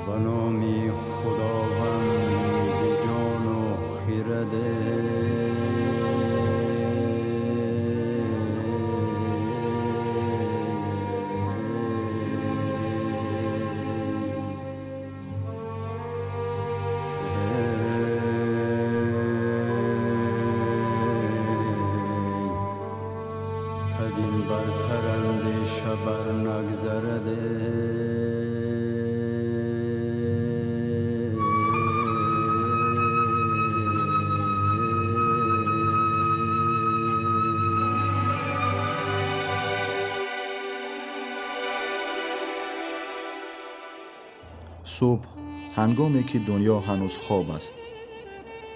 Ба номи Худованди ҷону хирад. Аз ин бартар андеша бар нагзарад. Субҳ, ҳангоме ки дунё ҳанӯз хоб аст,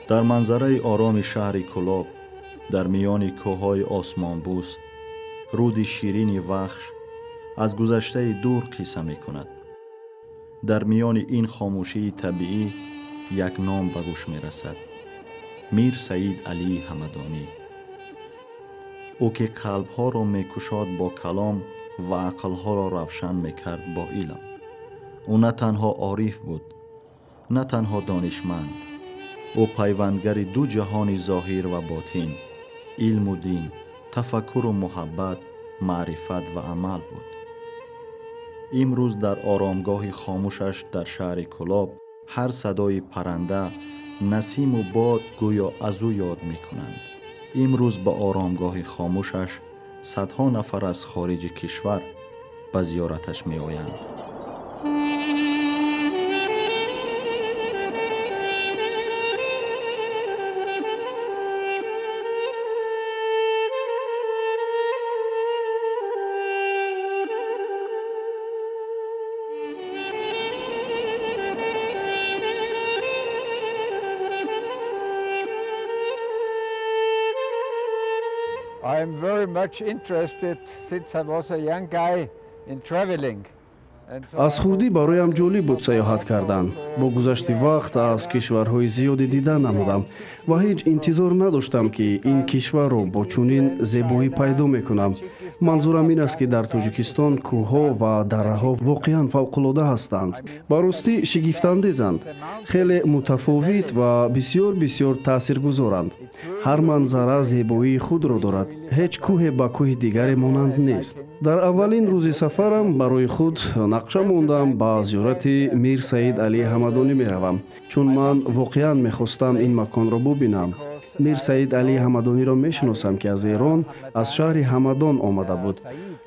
дар манзараи ороми шаҳри Кӯлоб, дар миёни кӯҳҳои осмонбӯс, руди ширини Вахш аз гузаштаи дур қисса мекунад. Дар миёни ин хомӯшии табиӣ як ном ба гӯш мерасад: Мир Саид Алии Ҳамадонӣ. Ӯ ки қалбҳоро мекушод бо калом ва ақлҳоро равшан мекард бо илм. Ӯ на танҳо ориф буд, на танҳо донишманд. Ӯ пайвандгари ду ҷаҳони зоҳир ва ботин, илму дин, тафаккуру муҳаббат, маърифат ва амал буд. Имрӯз дар оромгоҳи хомӯшаш дар шаҳри Кӯлоб ҳар садои парранда, насиму бод гӯё аз ӯ ёд мекунанд. Имрӯз ба оромгоҳи хомӯшаш садҳо нафар аз хориҷи кишвар ба зиёраташ меоянд. I am very much interested since I was a young guy in traveling. Аз хурдӣ бароям ҷолиб буд саёҳат кардан. Бо гузашти вақт аз кишварҳои зиёде дида намудам ва ҳеҷ интизор надоштам, ки ин кишварро бо чунин зебоӣ пайдо мекунам. Манзурам ин аст, ки дар Тоҷикистон кӯҳҳо ва дарраҳо воқеан фавқулода ҳастанд. Ба ростӣ шигифтандезанд, хеле мутафовит ва бисёр бисёр таъсиргузоранд. Ҳар манзара зебоии худро дорад. Ҳеҷ кӯҳе ба кӯҳи дигаре монанд нест. Дар аввалин рӯзи сафарам барои худ нақша мондам ба зиёрати Мир Саид Алии Ҳамадонӣ меравам, чун ман воқеан мехостам ин маконро бубинам. Мир Саид Алии Ҳамадониро мешиносам, ки аз Эрон, аз шаҳри Ҳамадон омада буд,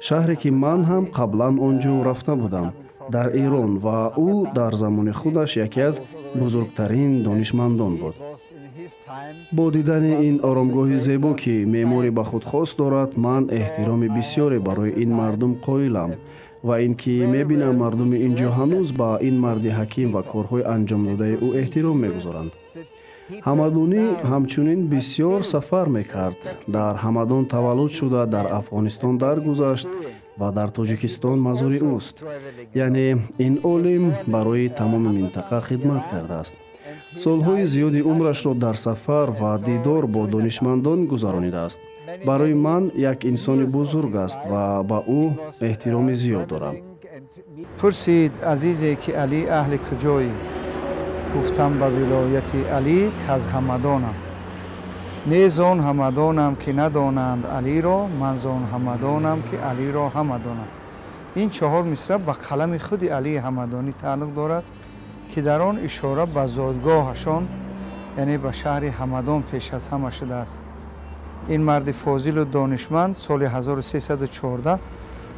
шаҳре ки ман ҳам қаблан он ҷо рафта будам дар Эрон, ва ӯ дар замони худаш яке аз бузургтарин донишмандон буд. Бо дидани ин оромгоҳи зебо, ки меъморӣ ба худ хос дорад, ман эҳтироми бисёре барои ин мардум қоилам ва ин ки мебинам мардуми ин ҷо ҳанӯз ба ин марди ҳаким ва корҳои анҷомдодаи ӯ эҳтиром мегузоранд. Ҳамадонӣ ҳамчунин бисёр сафар мекард. Дар Ҳамадон таваллуд шуда, дар Афғонистон даргузашт ва дар Тоҷикистон мазори ӯст. Яъне ин олим барои тамоми минтақа хидмат кардааст. Солҳои зиёди умрашро дар сафар ва дидор бо донишмандон гузаронидааст. Барои ман як инсони бузург аст ва ба ӯ эҳтироми зиёд дорам. Пурсид азизе, ки Алӣ аҳли куҷоӣ? Гуфтам ба вилояти Алӣ, каз Ҳамадонам. Не зон Ҳамадонам, ки надонанд Алиро, ман зон Ҳамадонам, ки Алиро ҳама донанд. Ин чаҳор мисра ба қалами худи Алии Ҳамадонӣ тааллуқ дорад, ки дар он ишора ба зодгоҳашон, яъне ба шаҳри Ҳамадон пеш аз ҳама шудааст. Ин марди фозилу донишманд соли 1314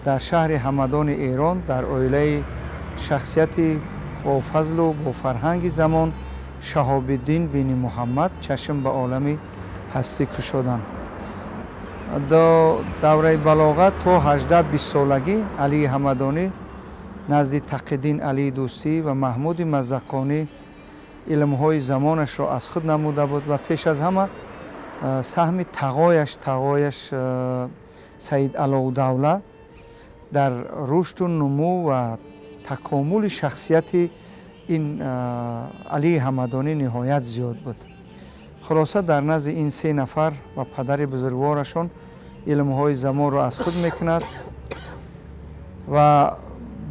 дар шаҳри Ҳамадони Эрон дар оилаи шахсияти бофазлу бофарҳанги замон Шаҳобиддин бини Муҳаммад чашм ба олами ҳастӣ кушоданд. Давраи балоғат то 18-20 солагӣ Алии Ҳамадонӣ назди Тақиддин Алии Дӯстӣ ва Маҳмуди Маззақонӣ илмҳои замонашро аз худ намуда буд ва пеш аз ҳама саҳми тағояш Саид Алоудавла дар рушду нумӯ ва такомули шахсияти ин Алии Ҳамадонӣ ниҳоят зиёд буд. Хулоса, дар назди ин се нафар ва падари бузургворашон илмҳои замонро аз худ мекунад ва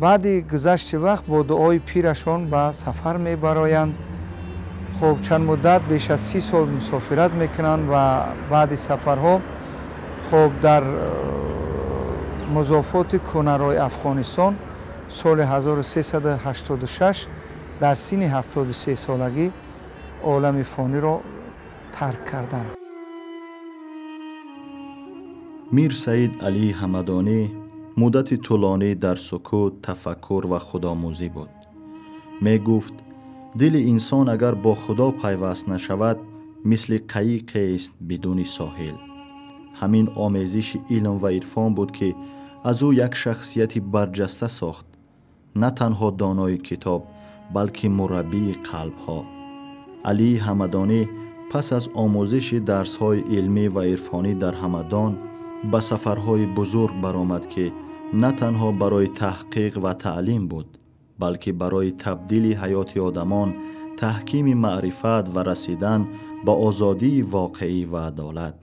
Баъди гузашти вақт бо дуои пирашон ба сафар мебароянд. Хуб, чанд муддат беш аз 30 сол мусофират мекунанд ва баъди сафарҳо хуб дар музофоти кунарои Афғонистон соли 1386 дар синни 73 солагӣ олами фониро тарк карданд. Мир Саид Алӣ Ҳамадонӣ муддати тӯлонӣ дар сукут, тафаккур ва худомӯзӣ буд. Мегуфт, дили инсон агар бо Худо пайваст нашавад, мисли қаиқест бидуни соҳил. Ҳамин омезиши илм ва ирфон буд, ки аз ӯ як шахсияти барҷаста сохт, на танҳо донои китоб, балки мураббии қалбҳо. Алии Ҳамадонӣ пас аз омӯзиши дарсҳои илмӣ ва ирфонӣ дар Ҳамадон ба сафарҳои бузург баромад, ки на танҳо барои таҳқиқ ва таълим буд, балки барои табдили ҳаёти одамон, таҳкими маърифат ва расидан ба озодии воқеӣ ва адолат.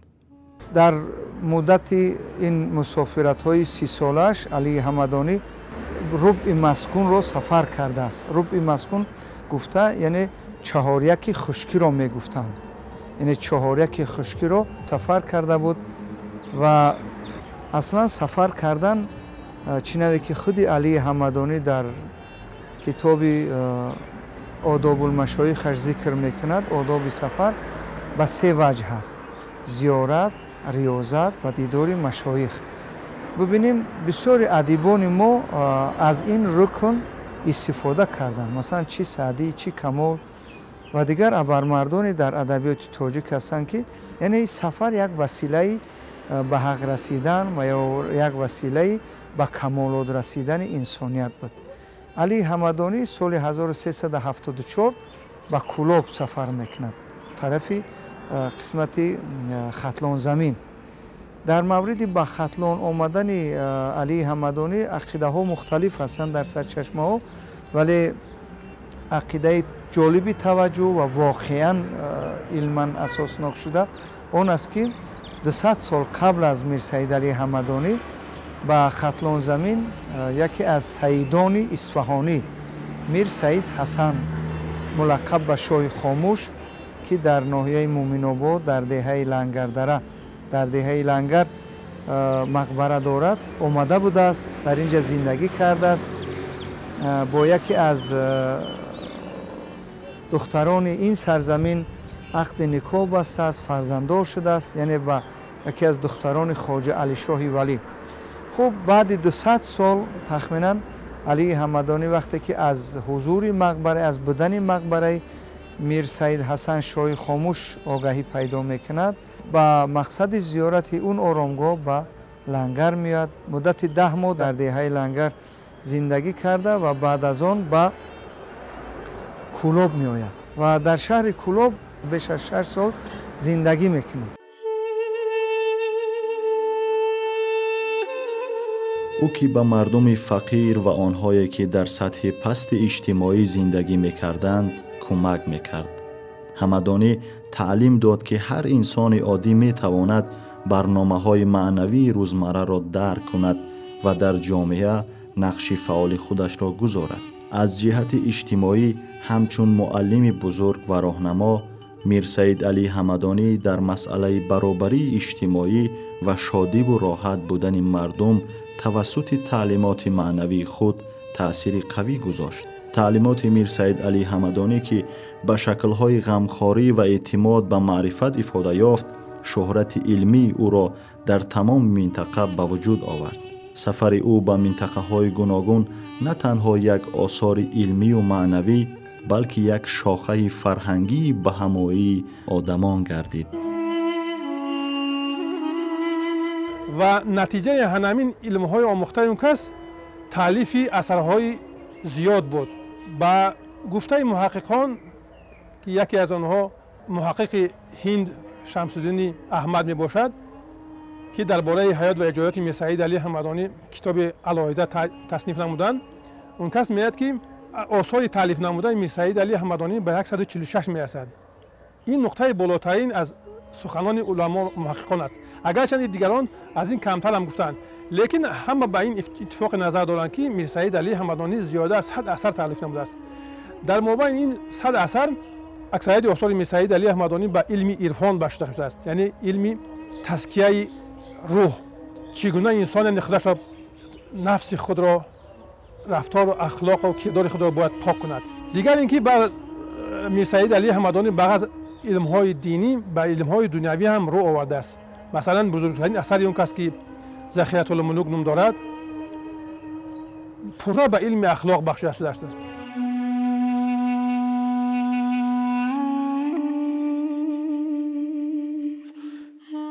Дар муддати ин мусофиратҳои 30-солааш Алии Ҳамадонӣ рубъи маскунро сафар кардааст. Рубъи маскун гуфта, яъне чаҳоряки хушкиро мегуфтанд. Яъне чаҳоряки хушкиро сафар карда буд ва аслан сафар кардан чӣ наве ки худи Алии Ҳамадонӣ дар китоби Одобулмашоихаш зикр мекунад, одоби сафар ба се ваҷҳ ҳаст: зиёрат, риёзат ва дидори машоих. Бибинем, бисёри адибони мо аз ин рукн истифода карданд. Масалан, чӣ Саъдӣ, чӣ Камол ва дигар абармардоне дар адабиёти тоҷик ҳастанд, ки яъне сафар як василаи ба ҳақ расидан ва ё як василаи ба камолот расидани инсоният буд. Алии Ҳамадонӣ соли 1374 ба Кӯлоб сафар мекунад, тарафи қисмати Хатлонзамин. Дар мавриди ба Хатлон омадани Алии Ҳамадонӣ ақидаҳо мухталиф ҳастанд дар сарчашмаҳо, вале ақидаи ҷолиби таваҷҷӯҳ ва воқеан илман асоснок шуда он аст, ки 200 сол қабл аз Мирсаид Алии Ҳамадонӣ ба Хатлонзамин яке аз саидони Исфаҳонӣ Мир Саид Ҳасан, мулаққаб ба Шоҳи Хомӯш, ки дар ноҳияи Муъминобод дар деҳаи Лангардара, дар деҳаи Лангар мақбара дорад, омада будааст, дар ин ҷа зиндагӣ кардааст. Бо яке аз духтарони ин сарзамин ақди никоҳ бастааст, фарзанддор шудааст, яъне ба яке аз духтарони Хоҷа Алишоҳи Валӣ. Хуб, баъди 200 сол тахминан Алии Ҳамадонӣ вақте ки аз ҳузури мақбара, аз будани мақбараи Мир Саид Ҳасан Шоҳи Хомӯш огаҳӣ пайдо мекунад, ба мақсади зиёрати он оромгоҳ ба Лангар меояд. Муддати 10 моҳ дар деҳаи Лангар зиндагӣ карда ва баъд аз он ба Кӯлоб меояд ва дар шаҳри Кӯлоб беш аз 6 сол зиндагӣ мекунад. Ӯ ки ба мардуми фақир ва онҳое ки дар сатҳи пасти иҷтимоӣ зиндагӣ мекарданд кӯмак мекард. Ҳамадонӣ таълим дод, ки ҳар инсони оддӣ метавонад барномаҳои маънавии рӯзмарраро дарк кунад ва дар ҷомеа нақши фаъоли худашро гузорад. Аз ҷиҳати иҷтимоӣ ҳамчун муаллими бузург ва роҳнамо, Мирсаид Алӣ Ҳамадонӣ дар масъалаи баробарии иҷтимоӣ ва шодиву роҳат будани мардум тавассути таълимоти маънавии худ таъсири қавӣ гузошт. Таълимоти Мирсаид Алӣ Ҳамадонӣ, ки ба шаклҳои ғамхорӣ ва эътимод ба маърифат ифода ёфт, шӯҳрати илмии ӯро дар тамоми минтақа ба вуҷуд овард. Сафари ӯ ба минтақаҳои гуногун на танҳо як осори илмию маънавӣ, балки як шохаи фарҳангии баҳамоии одамон гардид. Ва натиҷаи ҳамин илмҳои омӯхтаи он кас таълифи асарҳои зиёд буд. Ба гуфтаи муҳаққиқон, ки яке аз онҳо муҳаққиқи ҳинд Шамсуддини Аҳмад мебошад, ки дар бораи ҳаёт ва эҷодиёти Мирсаид Алӣ Ҳамадонӣ китоби алоҳида тасниф намуданд, он кас мегӯяд, ки осори таълиф намудаи Мирсаид Алӣ Ҳамадонӣ ба 146 мерасад. Ин нуқтаи болотарин аз суханони уламо муҳаққиқон аст. Агарчанде дигарон аз ин камтар ҳам гуфтанд, Лекин ҳама ба ин иттифоқи назар доранд, ки Мирсаид Алии Ҳамадонӣ зиёда аз 100 асар таълиф намудааст. Дар мобайни ин 100 асар аксарияти осори Мирсаид Алии Ҳамадонӣ ба илми ирфон бахшида шудааст, яъне илми тазкияи рӯҳ, чӣ гуна инсон яъне худашро, нафси худро, рафтору ахлоқу кирдори худро бояд пок кунад. Дигар ин ки ба Мирсаид Алии Ҳамадонӣ ба ғайр аз илмҳои динӣ ба илмҳои дунявӣ ҳам рӯ овардааст. Масалан, бузургтарин асари он кас, ки Захиратулмулук ном дорад, пурра ба илми ахлоқ бахшида шудааст.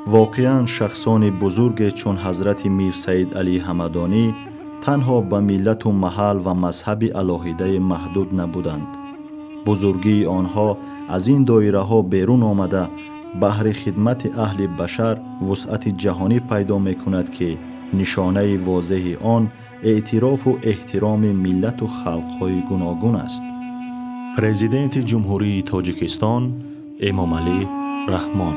Воқеан, шахсони бузурге чун ҳазрати Мирсаид Алӣ Ҳамадонӣ танҳо ба миллату маҳал ва мазҳаби алоҳидае маҳдуд набуданд. Бузургии онҳо аз ин доираҳо берун омада, баҳри хидмати аҳли башар вусъати ҷаҳонӣ пайдо мекунад, ки нишонаи возеҳи он эътирофу эҳтироми миллату халқҳои гуногун аст. Президенти Ҷумҳурии Тоҷикистон Эмомалӣ Раҳмон.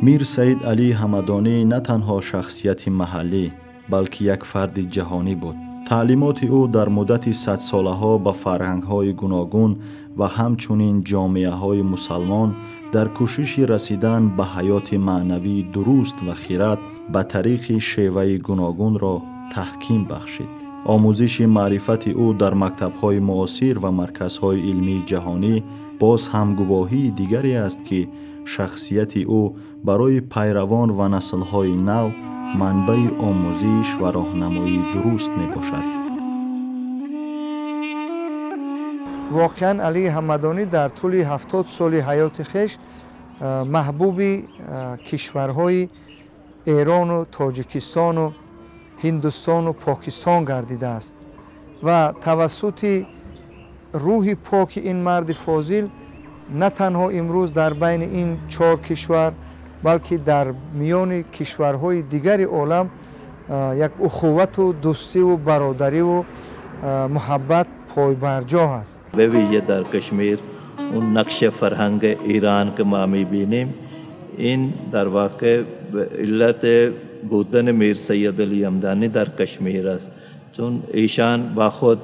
Мир Саид Алӣ Ҳамадонӣ на танҳо шахсияти маҳаллӣ, балки як фарди ҷаҳонӣ буд. Таълимоти ӯ дар муддати садсолаҳо ба фарҳангҳои гуногун ва ҳамчунин ҷомеаҳои мусалмон дар кӯшиши расидан ба ҳаёти маънавии дуруст ва хират ба тариқи шеваи гуногунро таҳким бахшид. Омӯзиши маърифати ӯ дар мактабҳои муосир ва марказҳои илмии ҷаҳонӣ боз ҳам гувоҳии дигаре аст, ки шахсияти ӯ барои пайравон ва наслҳои нав манбаи омӯзиш ва роҳнамоии дуруст мебошад. Воқеан, Алии Ҳамадонӣ дар тӯли 70 соли ҳаёти хеш маҳбуби кишварҳои Эрону Тоҷикистону Ҳиндустону Покистон гардидааст ва тавассути рӯҳи поки ин марди фозил на танҳо имрӯз дар байни ин чор кишвар, балки дар миёни кишварҳои дигари олам як ухувату дӯстиву бародариву муҳаббат пойбарҷоҳ аст. به ویژه در کشمیر اون نقش فرهنگ ایران که ما می‌بینیم، این در واقع علت بودن میر سید علی همدانی در کشمیر است، چون ایشان با خود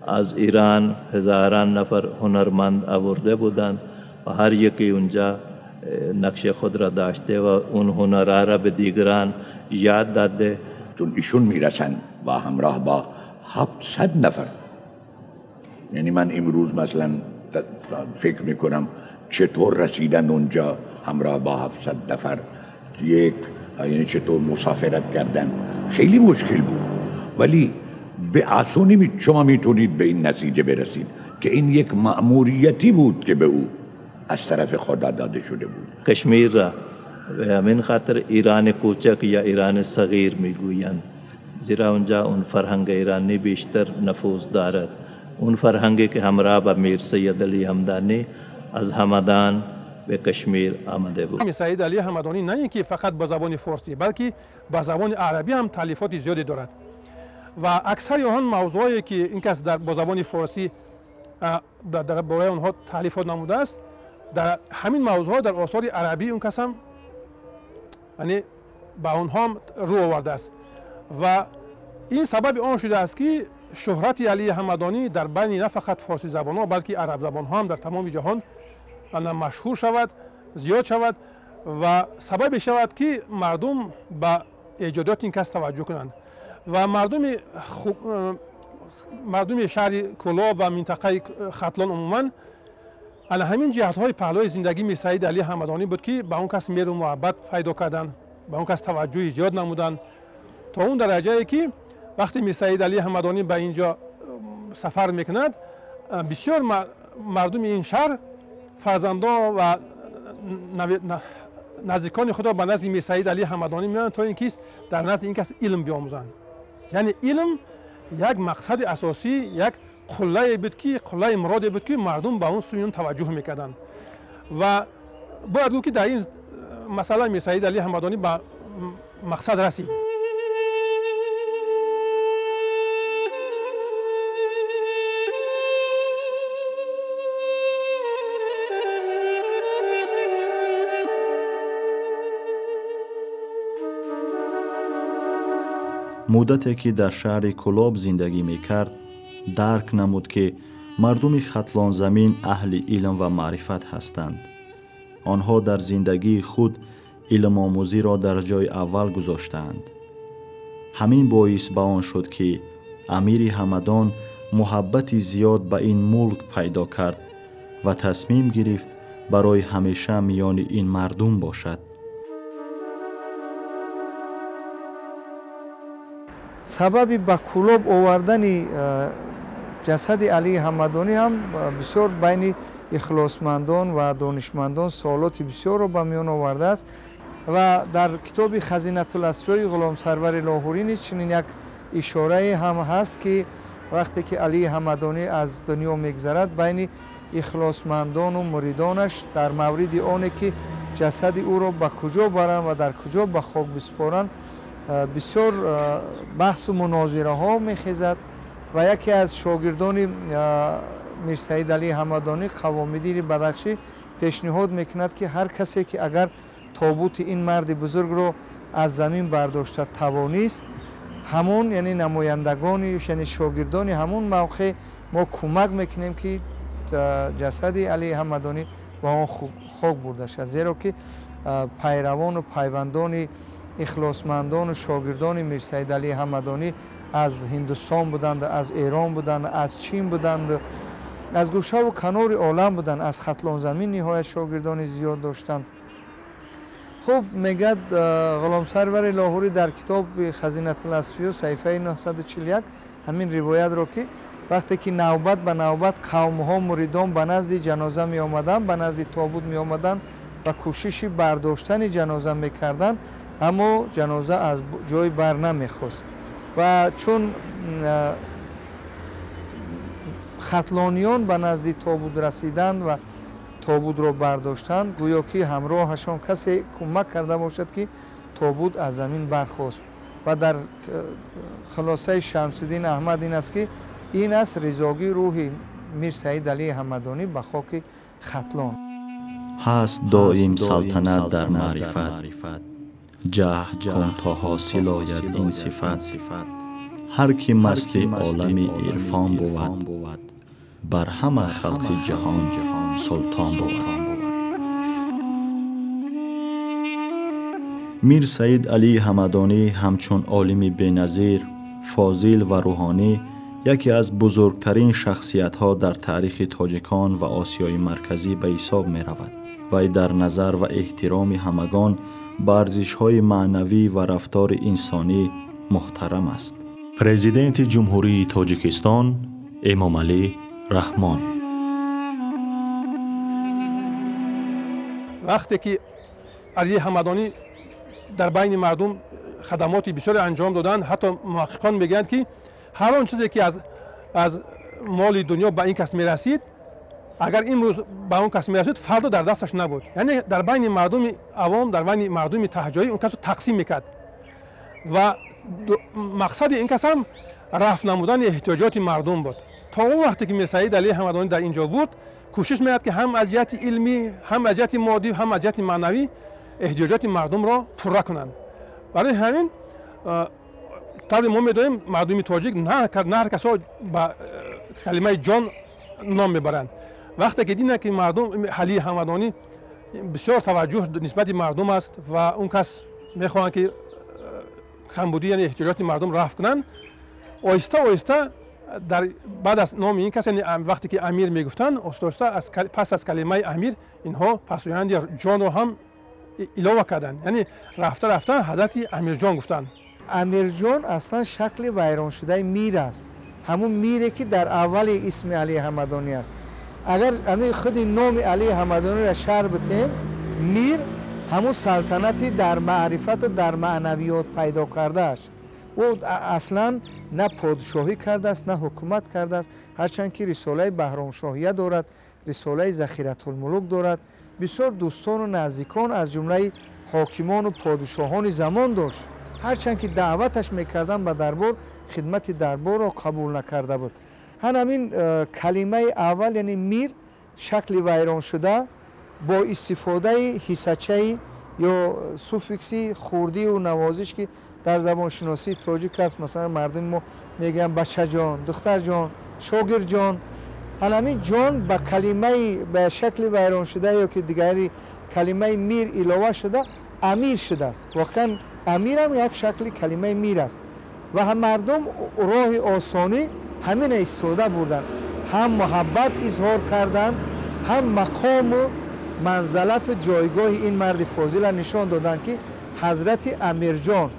از ایران هزاران نفر هنرمند آورده بودند و هر یکی اونجا نقش خود را داشته و اون هنرها را به دیگران یاد داده. چون ایشون میرسند با همراه با 700 نفر، یعنی من امروز مثلا فکر میکنم چطور رسیدن اونجا همراه با 700 نفر، یک یعنی چطور مسافرت کردن، خیلی مشکل بود، ولی به آسونی شما میتونید به این نتیجه برسید که این یک مأموریتی بود که به او از طرف خدا داده شده بود. کشمیر را به همین خاطر ایران کوچک یا ایران صغیر میگویند، زیرا اونجا اون فرهنگ ایرانی بیشتر نفوذ دارد، اون فرهنگی که همراه با میر سید علی همدانی از همدان به کشمیر آمده بود. میر سید علی همدانی نه اینکه فقط با زبان فارسی، بلکه با زبان عربی هم تالیفات زیادی دارد و اکثر آن موضوعی که این کس در با زبان فارسی در برای آنها تالیفات نموده است، در همین موضوع در آثار عربی اون کس هم یعنی به آنها هم رو آورده است و این سبب آن شده است که شهرت علی همدانی در بین نه فقط فارسی زبان ها، بلکه عرب زبان ها هم در تمام جهان مشهور شود، زیاد شود و سبب شود که مردم به ایجادات این کس توجه کنند و مردم شهر کولاب و منطقه ختلان عموما علی همین جهت های پهلوی زندگی میر سید علی همدانی بود که به اون کس مهر و محبت پیدا کردند، به اون کس توجه زیاد نمودند تا اون درجه که وقتی میر سید علی همدانی به اینجا سفر میکند، بسیار مردم این شهر فرزندان و نزدیکان خدا به نزد میر سید علی همدانی میان تا اینکه در نزد این کس علم بیاموزند. یعنی علم یک مقصد اساسی، یک قله بود که قله مرادی بود که مردم به اون سوی توجه میکردند و باید گفت که در این مسئله میر سید علی همدانی به مقصد رسید. Муддате ки дар шаҳри Кӯлоб зиндагӣ мекард, дарк намуд, ки мардуми Хатлонзамин аҳли илм ва маърифат ҳастанд. Онҳо дар зиндагии худ илмомӯзиро дар ҷои аввал гузоштаанд. Ҳамин боис ба он шуд, ки амири Ҳамадон муҳаббати зиёд ба ин мулк пайдо кард ва тасмим гирифт барои ҳамеша миёни ин мардум бошад. Сабаби ба Кӯлоб овардани ҷасади Алии Ҳамадонӣ ҳам бисёр байни ихлосмандон ва донишмандон суолоти бисёрро ба миён овардааст ва дар китоби Хазинатуласфиёи Ғуломсарвари Лоҳурӣ низ чунин як ишорае ҳам ҳаст, ки вақте ки Алии Ҳамадонӣ аз дунё мегзарад, байни ихлосмандону муридонаш дар мавриди оне ки ҷасади ӯро ба куҷо баранд ва дар куҷо ба хок бисупоранд, бисёр баҳсу мунозираҳо мехезад ва яке аз шогирдони Мирсаид Алии Ҳамадонӣ, Қавомиддини Бадахшӣ, пешниҳод мекунад, ки ҳар касе ки агар тобути ин марди бузургро аз замин бардошта тавонист, ҳамон, яъне намояндагони, яъне шогирдони ҳамон мавқеъ мо кӯмак мекунем, ки ҷасади Алии Ҳамадонӣ ба он хок бурда шавад, зеро ки пайравону пайвандони ихлосмандону шогирдони Мирсаид Алии Ҳамадонӣ аз Ҳиндустон буданд, аз Эрон буданд, аз Чин буданд, аз гӯшаву канори олам буданд, аз Хатлонзамин ниҳоят шогирдони зиёд доштанд. Хуб, мегӯяд Ғуломсарвари Лоҳурӣ дар китоби Хазинатуласфиё саҳифаи 941 ҳамин ривоятро, ки вақте ки навбат ба навбат қавмҳо, муридон ба назди ҷаноза меомаданд, ба назди тобут меомаданд ва кӯшиши бардоштани ҷаноза мекарданд, аммо ҷаноза аз ҷой бар намехост. Ва чун хатлониён ба назди тобут расиданд ва тобутро бардоштанд, гӯё ки ҳамроҳашон касе кӯмак карда бошад, ки тобут аз замин бархост. Ва дар хулосаи Шамсиддин Аҳмад ин аст, ки ин аст ризогии рӯҳи Мирсаид Алии Ҳамадонӣ ба хоки Хатлон. Ҳаст доим салтанат дар маърифат, ҷаҳд кун то ҳосил ояд ин сифат. Ҳар ки масти олами ирфон бувад, бар ҳама халқи ҷаҳон султон бувад. Мир Саид Алии Ҳамадонӣ ҳамчун олими беназир, фозил ва рӯҳонӣ яке аз бузургтарин шахсиятҳо дар таърихи тоҷикон ва Осиёи Марказӣ ба ҳисоб меравад. Вай дар назар ва эҳтироми ҳамагон ба арзишҳои маънавӣ ва рафтори инсонӣ муҳтарам аст. Президенти Ҷумҳурии Тоҷикистон Эмомалӣ Раҳмон. Вақте ки Алии Ҳамадонӣ дар байни мардум хадамоти бисёре анҷом доданд, ҳатто муҳаққиқон мегӯянд, ки ҳар он чизе ки аз моли дунё ба ин кас мерасид, агар имрӯз ба он кас мерасид, фардо дар дасташ набуд. Яъне дар байни мардуми авом, дар байни мардуми таҳҷоӣ он касро тақсим мекард ва мақсади ин кас ҳам рафъ намудани эҳтиёҷоти мардум буд. То он вақте ки Мирсаид Алии Ҳамадонӣ дар ин ҷо буд, кӯшиш мекард, ки ҳам аз ҷиҳати илмӣ, ҳам аз ҷиҳати моддӣ, ҳам аз ҷиҳати маънавӣ эҳтиёҷоти мардумро пурра кунанд. Барои ҳамин тавре мо медонем, мардуми тоҷик на ҳар касо ба калимаи ҷон ном мебаранд. Вақте ки диданд, ки мардум Алии Ҳамадонӣ бисёр таваҷҷӯҳ нисбати мардум аст ва он кас мехоҳанд, ки камбудӣ, яъне эҳтиёҷоти мардум рафъ кунанд, оҳиста оҳиста дар баъд аз номи ин кас, яъне вақте ки амир мегуфтанд, оҳиста оҳиста пас аз калимаи амир инҳо пасоянди ҷонро ҳам илова карданд. Яъне рафта рафта ҳазрати Амирҷон гуфтанд. Амирҷон аслан шакли вайроншудаи мир аст, ҳамун мире ки дар аввали исми Алии Ҳамадонӣ аст. Агар ҳамин худи номи Алии Ҳамадониро шарҳ битем, мир ҳамун салтанати дар маърифату дар маънавиёт пайдо кардааш. Ӯ аслан на подшоҳӣ кардааст, на ҳукумат кардааст, ҳарчанд ки рисолаи Баҳромшоҳия дорад, рисолаи Захиратулмулук дорад, бисёр дӯстону наздикон аз ҷумлаи ҳокимону подшоҳони замон дошт. Ҳарчанд ки даъваташ мекарданд ба дарбор, хидмати дарборро қабул накарда буд. Ҳамин калимаи аввал, яъне мир, шакли вайроншуда бо истифодаи ҳиссачаи ё суффикси хурдию навозиш, ки Дар забоншиносии тоҷик аст, масалан мардуми мо мегӯянд бачаҷон, духтарҷон, шогирдҷон. Ҳамин ҷон ба калимаи ба шакли вайроншуда ё ки дигари калимаи мир илова шуда амир шудааст. Воқеан амирам як шакли калимаи мир аст ва ҳам мардум роҳи осонӣ ҳамина истифода бурданд, ҳам муҳаббат изҳор карданд, ҳам мақому манзалату ҷойгоҳи ин марди фозила нишон доданд, ки ҳазрати Амирҷон,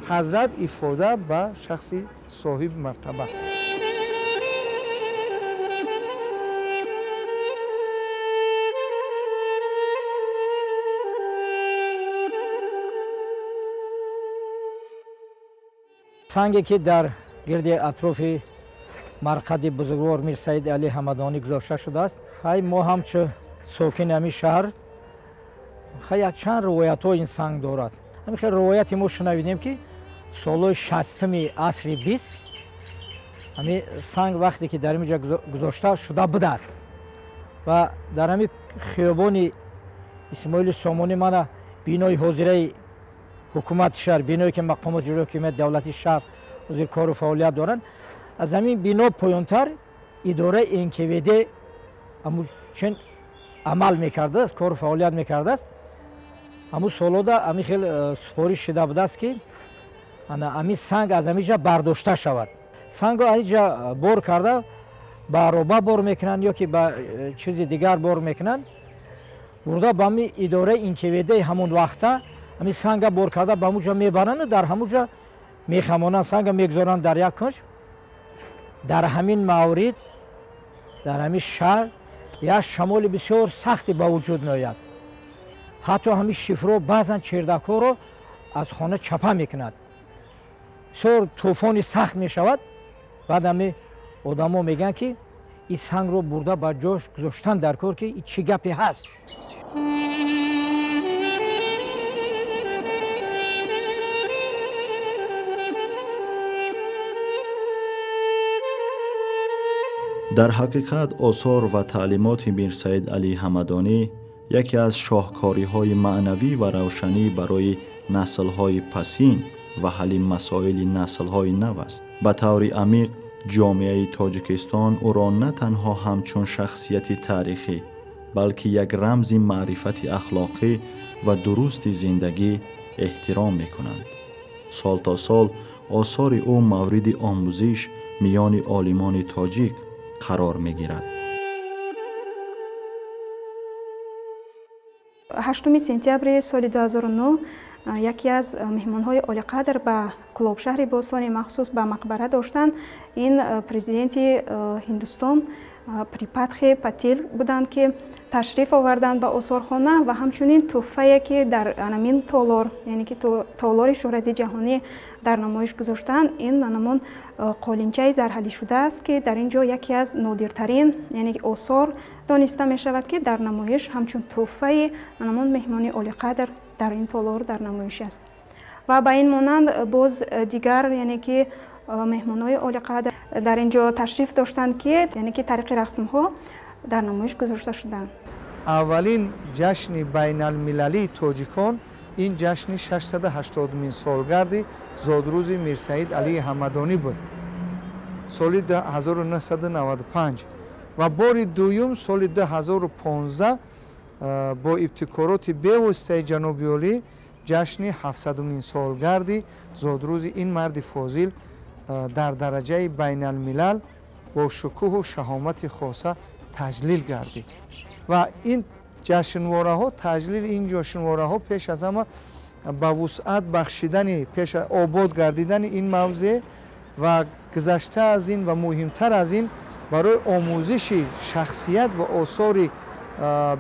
ҳазрат ифода ба шахси соҳиби мартаба. Санге ки дар гирди атрофи марқади бузургвор Мирсаид Али Ҳамадонӣ гузошта шудааст, ҳай мо ҳамчу сокини ҳамин шаҳр хай якчанд ривоятҳо ин санг дорад. Ҳамин хел ривояти мо шунавидем, ки солҳои 60-уми асри 20 ҳамин санг вақте ки дар инҷа гузошта шуда будааст ва дар ҳамин хиёбони Исмоили Сомонӣ, мана бинои ҳозираи ҳукумати шаҳр, биное ки мақомоти иҷрои ҳокимияти давлатии шаҳр ҳозир кору фаъолият доранд, аз ҳамин бино поёнтар идораи НКВД чун амал мекардааст, кору фаъолият мекардааст. Ҳамун солҳода ҳамин хел супориш шуда будааст, ки ҳамин санг аз ҳамин ҷа бардошта шавад. Сангро аз ин ҷа бор карда ба ароба бор мекунанд ё ки ба чизи дигар бор мекунанд, бурда ба ҳамин идораи НКВД ҳамон вақта ҳамин санга бор карда ба ҳамун ҷо мебаранду дар ҳамун ҷо мехамонанд, санга мегузоранд дар як кунҷ. Дар ҳамин маврид дар ҳамин шаҳр як шамоли бисёр сахте ба вуҷуд меояд. Ҳатто ҳамин шифро баъзан чердакҳоро аз хона чапа мекунад. Бисёр тӯфони сахт мешавад. Баъд ҳамин одамо мегӯянд, ки ин сангро бурда ба ҷош гузоштан дар кор, ки ин чӣ гапе ҳаст. Дар ҳақиқат осор ва таълимоти Мирсаид Али Ҳамадонӣ яке аз шоҳкориҳои маънавӣ ва равшанӣ барои наслҳои пасин ва ҳалли масоили наслҳои нав аст. Ба таври амиқ ҷомеаи Тоҷикистон ӯро на танҳо ҳамчун шахсияти таърихӣ, балки як рамзи маърифати ахлоқӣ ва дурусти зиндагӣ эҳтиром мекунанд. Сол то сол осори ӯ мавриди омӯзиш миёни олимони тоҷик қарор мегирад. 8 сентябри соли 2009 яке аз меҳмонҳои олиқадр ба Кӯлоб-шаҳри бостонӣ махсус ба мақбара доштанд. Ин президенти Ҳиндустон Припатхи Патил буданд, ки ташриф оварданд ба осорхона ва ҳамчунин тӯҳфае ки дар анамин толор, яъне ки толори шӯҳрати ҷаҳонӣ дар намоиш гузоштанд, ин анамон қолинчаи зарҳалишуда аст, ки дар ин ҷо яке аз нодиртарин, яъне осор дониста мешавад, ки дар намоиш ҳамчун тӯҳфаи анамон меҳмони олиқадр дар ин толор дар намоиш аст. Ва ба ин монанд боз дигар, яъне ки меҳмонҳои олиқадр дар ин ҷо ташриф доштанд, ки яъне ки тариқи рақсмҳо дар намоиш гузошта шуданд. Аввалин ҷашни байналмилалии тоҷикон ин ҷашни 680-мин солгарди зодрӯзи Мирсаид Алии Ҳамадонӣ буд соли 1995 ва бори дуюм соли 2015 бо ибтикороти бевоситаи ҷаноби олӣ ҷашни 700-мин солгарди зодрӯзи ин марди фозил дар дараҷаи байналмилал бо шукӯҳу шаҳомати хоса таҷлил гардид. Ва ин ҷашнвораҳо, таҷлили ин ҷашнвораҳо пеш аз ҳама ба вусъат бахшидани, пеш обод гардидани ин мавзеъ ва гузашта аз ин ва муҳимтар аз ин барои омӯзиши шахсият ва осори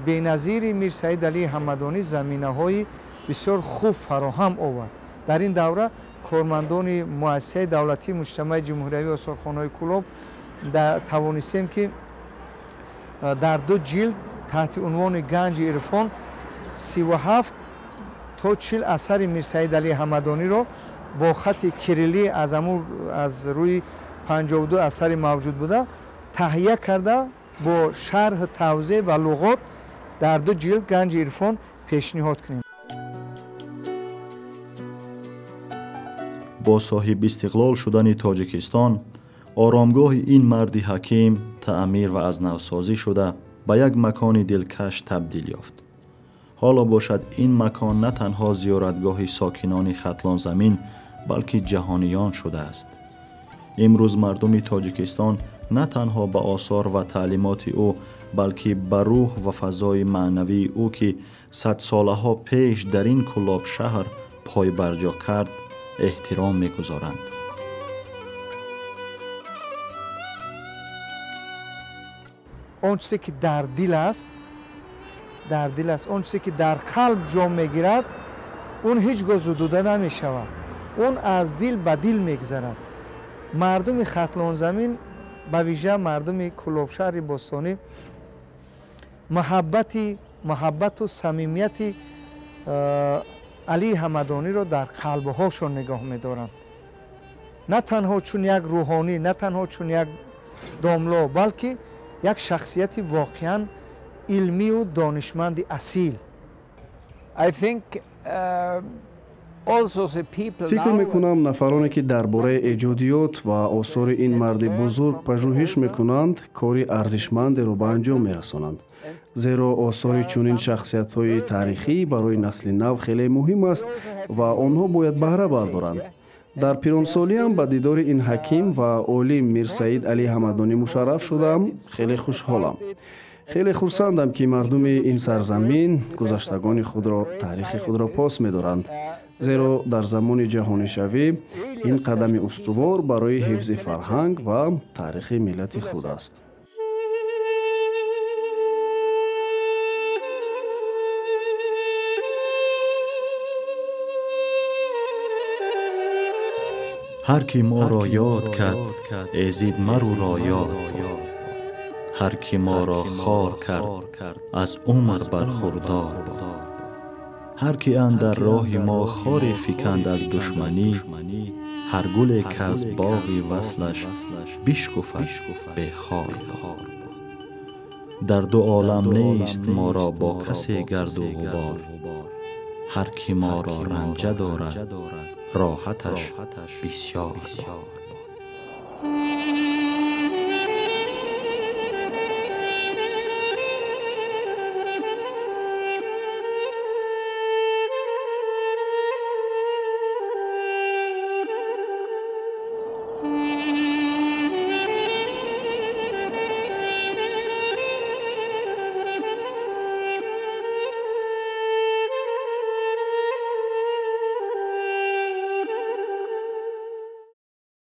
беназири Мирсаид Алии Ҳамадонӣ заминаҳои бисёр хуб фароҳам овард. Дар ин давра кормандони муассисаи давлатии муҷтамаи ҷумҳуриявии осорхонаҳои Кӯлоб тавонистем, ки дар ду ҷилд таҳти унвони Ганҷи ирфон 37 то 40 асари Мирсаид Алии Ҳамадониро бо хати кириллӣ аз рӯи 52 асари мавҷуд буда таҳия карда бо шарҳ, тавзеҳ ва луғот дар ду ҷилд Ганҷи ирфон пешниҳод кунем. Бо соҳибистиқлол шудани Тоҷикистон, оромгоҳи ин марди ҳаким таъмир ва аз навсозӣ шуда ба як макони дилкаш табдил ёфт. Ҳоло бошад ин макон на танҳо зиёратгоҳи сокинони Хатлонзамин, балки ҷаҳониён шудааст. Имрӯз мардуми Тоҷикистон на танҳо ба осор ва таълимоти ӯ, балки ба рӯҳ ва фазои маънавии ӯ, ки садсолаҳо пеш дар ин Кӯлоб шаҳр пойбарҷо кард, эҳтиром мегузоранд. Он чизе ки дар дил аст, дар дил аст, он чизе ки дар қалб ҷо мегирад, он ҳеҷ гоҳ зудуда намешавад, он аз дил ба дил мегзарад. Мардуми Хатлонзамин, ба вижа мардуми Кӯлобшаҳри бостонӣ, муҳаббату самимияти Алии Ҳамадониро дар қалбҳошон нигоҳ медоранд. На танҳо чун як рӯҳонӣ, на танҳо чун як домло, балки як шахсияти воқеан илмию донишманди асил. Фикр мекунам, нафароне ки дар бораи эҷодиёт ва осори ин марди бузург пажӯҳиш мекунанд, кори арзишмандеро ба анҷом мерасонанд, зеро осори чунин шахсиятҳои таърихӣ барои насли нав хеле муҳим аст ва онҳо бояд баҳра бардоранд. Дар пиронсолиам ба дидори ин ҳаким ва олим Мирсаид Али Ҳамадонӣ мушарраф шудам. Хеле хушҳолам, хеле хурсандам, ки мардуми ин сарзамин гузаштагони худро, таърихи худро пос медоранд, зеро дар замони ҷаҳонишавӣ ин қадами устувор барои ҳифзи фарҳанг ва таърихи миллати худ аст. Ҳар ки моро ёд кард, эзид маруро ёд буд. Ҳар ки моро хор кард, аз умр бархурдор буд. Ҳар ки андар роҳи мо хоре фиканд аз душманӣ, ҳар гуле ки аз боғи васлаш бишкуфад, бехор буд. Дар ду олам нест моро бо касе гарду ғубор. Ҳар ки моро ранҷа дорад, роҳаташ бисёр бод.